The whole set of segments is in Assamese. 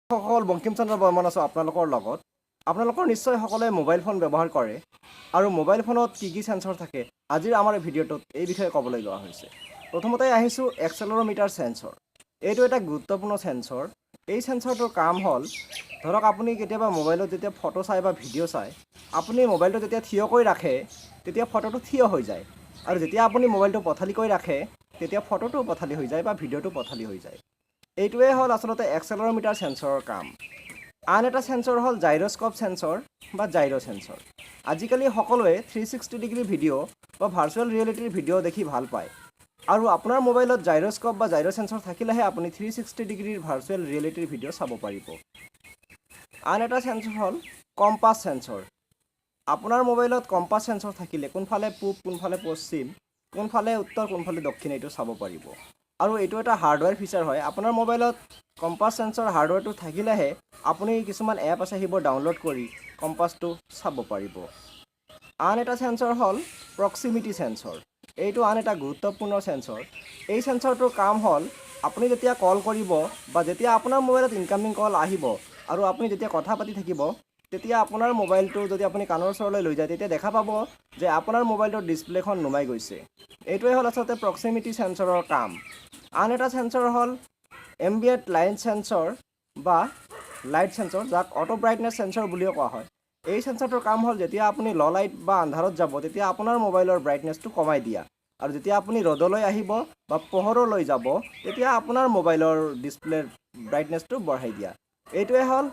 সকল, বংকিম চন্দ্ৰ বৰ্মন আছোঁ আপোনালোকৰ লগত। আপোনালোকৰ নিশ্চয় সকলোৱে মোবাইল ফোন ব্যৱহাৰ কৰে আৰু মোবাইল ফোনত কি কি চেঞ্চৰ থাকে, আজিৰ আমাৰ এই ভিডিঅ'টোত এই বিষয়ে ক'বলৈ লোৱা হৈছে। প্ৰথমতে আহিছোঁ এক্সেলৰমিটাৰ চেঞ্চৰ। এইটো এটা গুৰুত্বপূৰ্ণ চেঞ্চৰ। এই চেঞ্চৰটোৰ কাম হ'ল, ধৰক আপুনি কেতিয়াবা মোবাইলত যেতিয়া ফটো চায় বা ভিডিঅ' চায়, আপুনি মোবাইলটো যেতিয়া থিয় কৰি ৰাখে, তেতিয়া ফটোটো থিয় হৈ যায় আৰু যেতিয়া আপুনি মোবাইলটো পথালিকৈ ৰাখে, তেতিয়া ফটোটো পথালি হৈ যায় বা ভিডিঅ'টো পথালি হৈ যায়। এইটোৱে হ'ল আচলতে এক্সেলৰমিটাৰ চেঞ্চৰৰ কাম। আন এটা চেঞ্চৰ হ'ল জাইৰস্কপ চেঞ্চৰ বা জাইৰ' চেঞ্চৰ। আজিকালি সকলোৱে 360 ডিগ্ৰী ভিডিঅ' বা ভাৰ্চুৱেল ৰিয়েলিটিৰ ভিডিঅ' দেখি ভাল পায় আৰু আপোনাৰ মোবাইলত জাইৰস্কপ বা জাইৰ' চেঞ্চৰ থাকিলেহে আপুনি 360 ডিগ্ৰীৰ ভাৰ্চুৱেল ৰিয়েলিটিৰ ভিডিঅ' চাব পাৰিব। আন এটা চেঞ্চৰ হ'ল কম্পাছ চেঞ্চৰ। আপোনাৰ মোবাইলত কম্পাছ চেঞ্চৰ থাকিলে কোনফালে পূব, কোনফালে পশ্চিম, কোনফালে উত্তৰ, কোনফালে দক্ষিণ, এইটো চাব পাৰিব আৰু এইটো এটা হাৰ্ডৱেৰ ফিচাৰ হয়। আপোনাৰ মোবাইলত কম্পাছ চেঞ্চৰ হাৰ্ডৱেৰটো থাকিলেহে আপুনি কিছুমান এপ আছে, সেইবোৰ ডাউনলোড কৰি কম্পাছটো চাব পাৰিব। আন এটা চেঞ্চৰ হ'ল প্ৰক্সিমিটি চেঞ্চৰ। এইটো আন এটা গুৰুত্বপূৰ্ণ চেঞ্চৰ। এই চেঞ্চৰটোৰ কাম হ'ল, আপুনি যেতিয়া কল কৰিব বা যেতিয়া আপোনাৰ মোবাইলত ইনকামিং কল আহিব আৰু আপুনি যেতিয়া কথা পাতি থাকিব, তেতিয়া আপোনাৰ মোবাইলটো যদি আপুনি কাণৰ ওচৰলৈ লৈ যায়, তেতিয়া দেখা পাব যে আপোনাৰ মোবাইলটোৰ ডিছপ্লেখন নুমাই গৈছে। এইটোৱে হ'ল আচলতে প্ৰক্সিমিটি চেঞ্চৰৰ কাম। আন এটা চেঞ্চৰ হ'ল এম্বিয়েণ্ট লাইট চেঞ্চৰ বা লাইট চেঞ্চৰ, যাক অট' ব্ৰাইটনেছ চেঞ্চৰ বুলিও কোৱা হয়। এই চেঞ্চৰটোৰ কাম হ'ল, যেতিয়া আপুনি ল' লাইট বা আন্ধাৰত যাব, তেতিয়া আপোনাৰ মোবাইলৰ ব্ৰাইটনেছটো কমাই দিয়া আৰু যেতিয়া আপুনি ৰ'দলৈ আহিব বা পোহৰলৈ যাব, তেতিয়া আপোনাৰ মোবাইলৰ ডিছপ্লেৰ ব্ৰাইটনেছটো বঢ়াই দিয়া। এইটোৱে হ'ল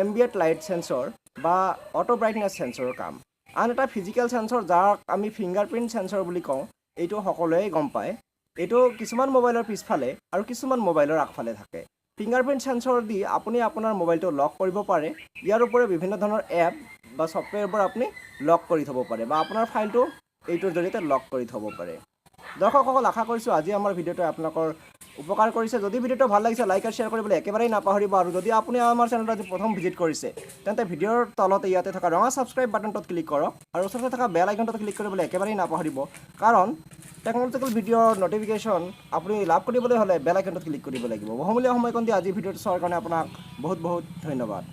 এম্বিয়েণ্ট লাইট চেঞ্চৰ বা অট' ব্ৰাইটনেছ চেঞ্চৰৰ কাম। আন এটা ফিজিকেল চেঞ্চৰ, যাক আমি ফিংগাৰ প্ৰিণ্ট চেঞ্চৰ বুলি কওঁ, এইটো সকলোৱে গম পায়। এইটো কিছুমান মোবাইলৰ পিছফালে আৰু কিছুমান মোবাইলৰ আগফালে থাকে। ফিংগাৰ প্ৰিণ্ট চেঞ্চৰ দি আপুনি আপোনাৰ মোবাইলটো লক কৰিব পাৰে। ইয়াৰ উপৰিও বিভিন্ন ধৰণৰ এপ বা ছফ্টৱেৰবোৰ আপুনি লক কৰি থ'ব পাৰে বা আপোনাৰ ফাইলটো এইটোৰ জৰিয়তে লক কৰি থ'ব পাৰে। দৰ্শকসকল, আশা কৰিছোঁ আজি আমাৰ ভিডিঅ'টোৱে আপোনালোকৰ উপকাৰ কৰিছে। যদি ভিডিঅ'টো ভাল লাগিছে, লাইক আৰু শ্বেয়াৰ কৰিবলৈ একেবাৰেই নাপাহৰিব আৰু যদি আপুনি আমাৰ চেনেলটো আজি প্ৰথম ভিজিট কৰিছে, তেন্তে ভিডিঅ'ৰ তলতে ইয়াতে থকা ৰঙা ছাবস্ক্ৰাইব বাটনটোত ক্লিক কৰক আৰু ওচৰতে থকা বেল আইকনটোত ক্লিক কৰিবলৈ একেবাৰেই নাপাহৰিব, কাৰণ টেকন'লজিকেল ভিডিঅ'ৰ ন'টিফিকেশ্যন আপুনি লাভ কৰিবলৈ হ'লে বেল আইকনটোত ক্লিক কৰিব লাগিব। বহুমূলীয়া সময়কণ দি আজি ভিডিঅ'টো চোৱাৰ কাৰণে আপোনাক বহুত বহুত ধন্যবাদ।